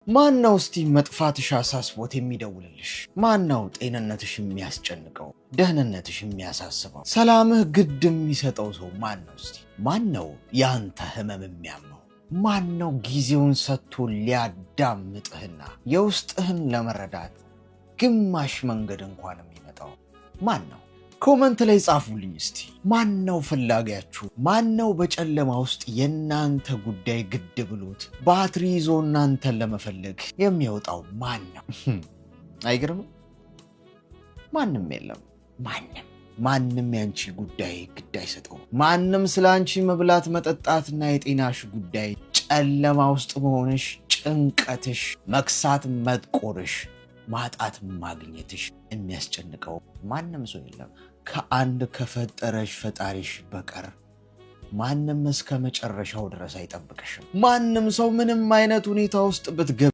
ማን ነው እስቲ መጥፋትሽ አሳስቦት የሚደውልልሽ? ማን ነው ጤንነትሽ የሚያስጨንቀው፣ ደህንነትሽ የሚያሳስበው፣ ሰላምህ ግድ የሚሰጠው ሰው ማን ነው እስቲ? ማን ነው ያንተ ህመም የሚያመው? ማን ነው ጊዜውን ሰጥቶ ሊያዳምጥህና የውስጥህን ለመረዳት ግማሽ መንገድ እንኳን የሚመጣው ማን ነው? Comment ላይ ጻፉልኝ እስቲ። ማን ነው ፈላጊያችሁ? ማን ነው በጨለማ ውስጥ የእናንተ ጉዳይ ግድ ብሎት ባትሪ ይዞ እናንተን ለመፈለግ የሚወጣው ማን ነው? አይገርምም? ማንም የለም። ማንም ማንም ያንቺ ጉዳይ ግድ አይሰጠው። ማንም ስለ አንቺ መብላት መጠጣትና የጤናሽ ጉዳይ፣ ጨለማ ውስጥ መሆንሽ፣ ጭንቀትሽ፣ መክሳት መጥቆርሽ፣ ማጣት ማግኘትሽ የሚያስጨንቀው ማንም ሰው የለም ከአንድ ከፈጠረሽ ፈጣሪሽ በቀር። ማንም እስከ መጨረሻው ድረስ አይጠብቅሽም። ማንም ሰው ምንም አይነት ሁኔታ ውስጥ ብትገቢ